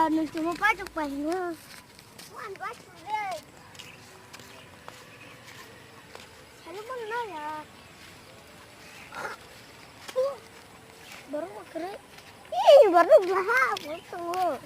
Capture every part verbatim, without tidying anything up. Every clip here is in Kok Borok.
Ano cuma patok pa hino. Ano patok re. Ano pun na ya. Baru makre. Ih, baru lah. Baru.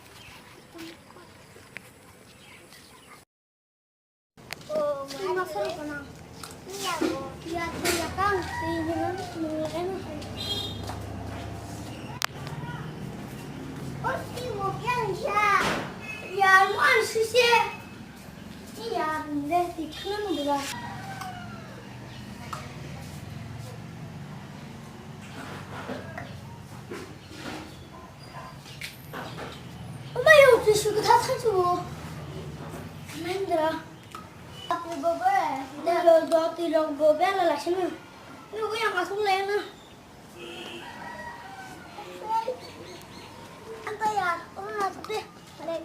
Omayo, twi swi kwthar sansukgo. Mahendra. Twi bo be. Twi rok bo, twi rok bo bela laisano. Nugwi ang aswk laina. Ang ta yar, oro nasuk de. Are,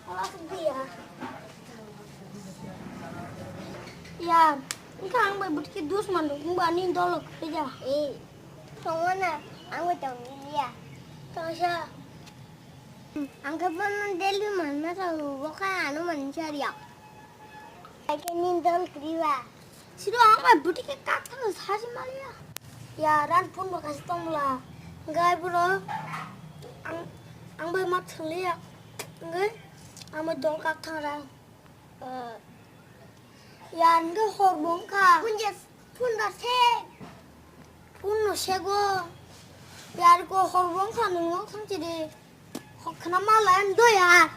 oro aswk de yar. Yar, wngkha ang bai bwtwi dus mando, wngba ani dolo kwrwi ja. Eh, tongmana, ang bai tonglia. Tongsa. Ang khe bono daily manna tong, bo kha ano mansa riya. Ai khe nini dol kwrwi ba. Siro ang bai bwtwi khe kak thang saji maliya. Ya ran phone bo kaisa tongla. Gai bro ang ang bai ma thangli ya. Ngai ang bai dol kak thang ra. Eh. Ya ngai hor bo wngkha. Phone jas phone da se. Phone no sego. Ya ko hor bo wngkha nung no thang chiri. Hok khna mala en do ya.